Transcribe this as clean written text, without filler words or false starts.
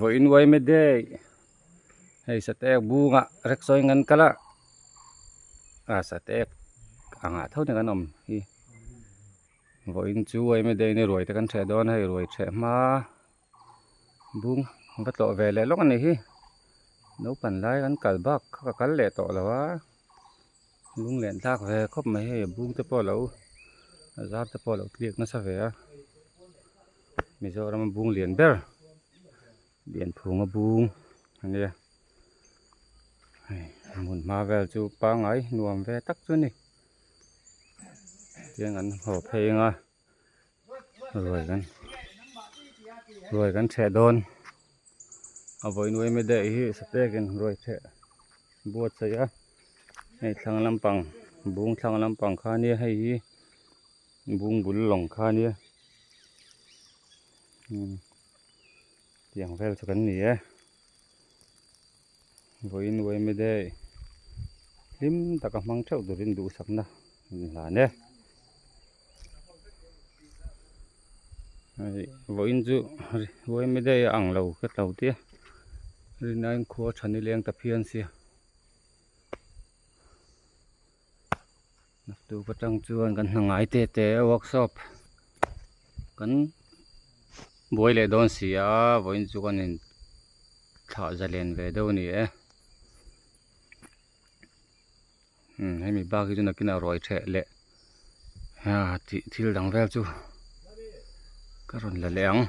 Vawiin uaime day hei satek bungah reksawiin kan kal a ah satek angah tho ten kan awm hi vawiin chu uaime day ni ruai te kan hreh dawn a hei ruai hreh hma bung va tlawh ve leh lawk a nih hi naupang lai kan kal bak kha ka kal leh tawh lo a lunglen thlak ve khawp mai hei bung te pawh alo a zar te pawh alo tliak nasa ve a. Mizoram a bung lian ber Lianphunga bung a nia hei hmun hma vel chu pangngai nuam ve tak chu a ni tiang an haw phei ang a ruai kan ruai kan chheh dawn a vawi nuai mai daih hi satekin ruai chheh buatsaih a hei thlang lampang bung thlang lampang kha a nia hei hi. Bung bul lawng kha ania umm tiang vel chu kan ni e vawiin uaime day hlim taka hmang theuh turin duhsakna an hlan e hei vawiin chu uaime day a ang lo ka tlo tia rinaiin khua tha nileng ta phian sia. Naktuk atang chuan kan hna ngai te te workshop kan buai leh dawn si a vawiin chu kan in thlah zalen ve deuh a ni e umm hemi bak hi chu nakinah ruai theh leh tih thil dang vel chu ka rawn la leh ang.